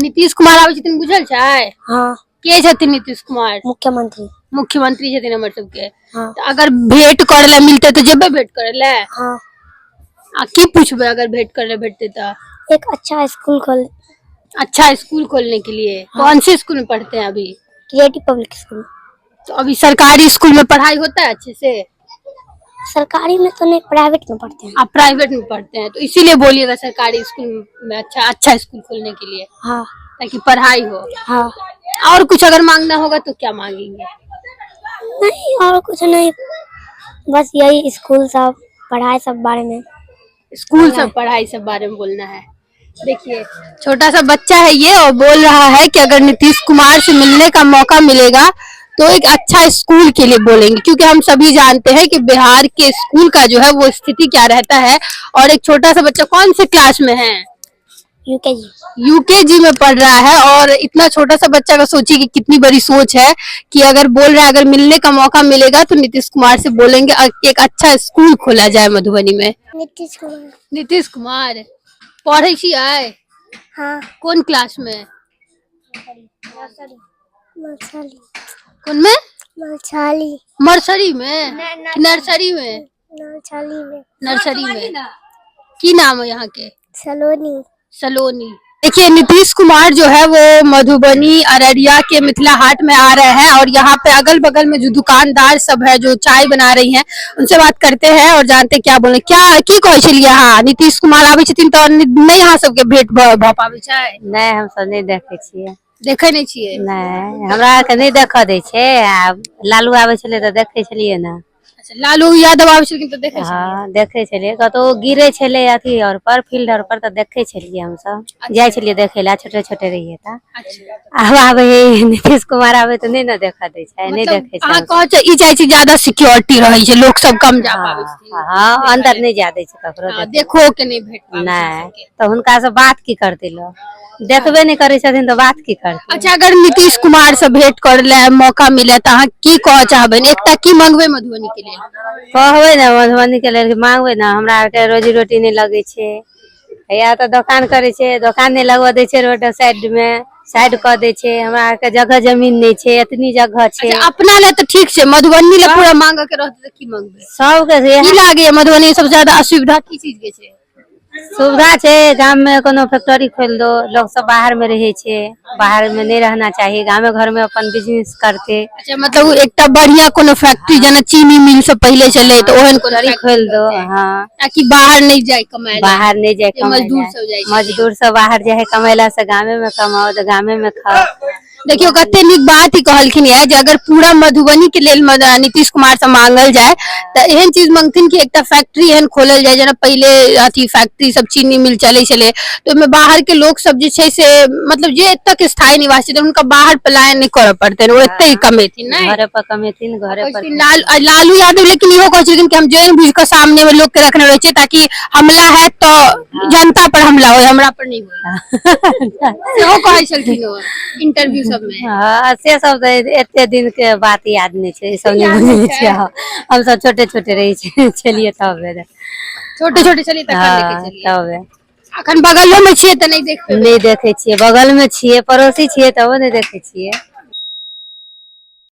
नीतीश कुमार आबै छथिन बुझल छै? हाँ। के छथिन नीतीश कुमार? मुख्यमंत्री। मुख्यमंत्री छथिन हमर सबके। हाँ। तऽ अगर भेंट करे लए मिलतै तऽ जेबै भेंट करे लए? हाँ। आ की पूछबै अगर भेंट करे लए भेटतै तऽ? एक अच्छा स्कूल खोल। अच्छा स्कूल खोलने के लिए। हाँ। कौन से स्कूल में पढ़ते हैं अभी? Creative public school. तो अभी सरकारी स्कूल में पढ़ाई होता है अच्छे से? सरकारी में तो नहीं, प्राइवेट में पढ़ते हैं। आप प्राइवेट में पढ़ते हैं, तो इसीलिए बोलिएगा सरकारी स्कूल में अच्छा अच्छा स्कूल खोलने के लिए। हाँ। ताकि पढ़ाई हो। हाँ। और कुछ अगर मांगना होगा तो क्या मांगेंगे? नहीं, और कुछ नहीं, बस यही स्कूल सब, पढ़ाई सब बारे में। स्कूल सब, पढ़ाई सब बारे में बोलना है। देखिए, छोटा सा बच्चा है ये और बोल रहा है कि अगर नीतीश कुमार से मिलने का मौका मिलेगा तो एक अच्छा स्कूल के लिए बोलेंगे, क्योंकि हम सभी जानते हैं कि बिहार के स्कूल का जो है वो स्थिति क्या रहता है। और एक छोटा सा बच्चा, कौन से क्लास में है? यूकेजी। यूकेजी में पढ़ रहा है और इतना छोटा सा बच्चा का सोचिए कि कितनी बड़ी सोच है कि अगर बोल रहा है अगर मिलने का मौका मिलेगा तो नीतीश कुमार से बोलेंगे कि एक अच्छा स्कूल खोला जाए मधुबनी में। नीतीश कुमार। नीतीश कुमार। पढ़ै छियै? हाँ। कोन क्लास में? मलछाली। कोन में? मलछाली। मर्सरी में? नर्सरी में? मलछाली में। नर्सरी में। की नाम है यहाँ के? सलोनी। सलोनी। देखिए, नीतीश कुमार जो है वो मधुबनी अररिया के मिथिला हाट में आ रहे हैं और यहाँ पे अगल बगल में जो दुकानदार सब है, जो चाय बना रही हैं, उनसे बात करते हैं और जानते हैं क्या बोले। क्या की कहै छलियै अहाँ? नीतीश कुमार आबै छथिन तऽ नहि अहाँ सबके भेंट भऽ भऽ पाबै छै? नहि, हमसब नहि देखै छियै। देखै नहि छियै? नहि, हमरा आरके नहि देखऽ दै छै। आ लालू आबै छलै तऽ देखै छलियै ने। अच्छा, लालू यादव आबै छलखिन तऽ देखै छलियै? हँ, देखै छलियै। कतहु गिरै छलै अथी आओर पर, फील्ड आओर पर, तऽ देखै छलियै हमसब। जाइ छलियै देखै लए, छोटे छोटे रहियै तऽ। आब आबै है नीतीश कुमार, आबै तऽ नहि ने देखऽ दै छै, नहि मतलब देखै छै। अहाँ कहै छै ई चाहै छी ज्यादा सिक्योरिटी रहै छै, लोक सब कम जा पाबै छथिन। हँ, अन्दर नहि जा दै छै ककरो। देखो के नहि भेट पाबै छै नहि। सबके। तऽ हुनका से बात की करतै लोक? देखबे नहि करै छथिन तऽ बात की करतै? अच्छा, अगर नीतीश कुमार से भेंट करे ले मौका मिले तऽ अहाँ की कहऽ चाहबै? एकटा की मंगबै मधुबनी के लेल? कहबै ने, मधुबनी के लेल मांगबै ने, हमरा आरके रोजी रोटी नहि लगै छै। हैया तऽ दोकान करै छै, दोकान नहि लगबऽ दै छै, रोड साइड मे साइड कऽ दै छै। हमरा आरके जगह जमीन नहि छै, एतनी जगह छै। अच्छा, अपना ले तऽ ठीक छै, मधुबनी ले पूरा मांगऽ के रहतै तऽ की मंगबै? सबके की लागैया मधुबनी मे सबसे ज्यादा असुविधा की चीज के छै? सुविधा छै, गाम मे कोनो फैक्ट्री खोलि दो। लोक सब बाहर मे रहै छै, बाहर मे नहि रहना चाही, गामे घर मे अपन बिजनेस करतै। अच्छा, मतलब एकटा बढ़िया कोनो फैक्ट्री, जेना चीनी मिल सब पहिले छलै, तऽ ओहन कोनो फैक्ट्री खोलि दो, हँ। ताकि बाहर नहि जाय कमाय लए। बाहर नहि जाय जे कमाय मजदूर लए। सब जाइ छै। मजदूर सब बाहर जाइ है कमाय लए, से गामे मे कमाओ तऽ गामे मे खाओ। देखियौ, कते नीक बात ही कहलखिन ये जे अगर पूरा मधुबनी के लेल नीतीश कुमार से मांगल जाय तऽ एहन चीज मंगथिन कि एकटा फैक्ट्री एहन खोलल जाय, जेना पहिले अथी फैक्ट्री सब, चीनी मिल चलै छलै, तऽ ओहिमे बाहर के लोक सब जे छै से, मतलब जे एतऽ के स्थायी निवासी छथिन, हुनका बाहर पलायन नहि करऽ पड़तनि, ओ एते ही कमेथिन, नहि घरे पर कमेथिन, घरे पर। लालू यादव लेकिन इहो कहै छलखिन कि हम जानि बुझि कऽ सामने मे लोक के रखने रहै छियै ताकि हमला हैत तऽ जनता पर हमला होय, हमरा पर नहि होय। सेहो कहै छलखिन ओ इंटरव्यू सब मे। हँ, से सब तऽ एते दिन के बात याद नहि छै, ई सब नहि बुझै छियै। हम सब छोटे छोटे रहै छलियै तब। छोटे छोटे छलियै तखन देखै छलियै? तब। अखन बगलो मे छियै तऽ नहि देख पेबै? नहि देखै छियै। बगल मे छियै, पड़ोसी छियै, तबो नहि देखै छियै।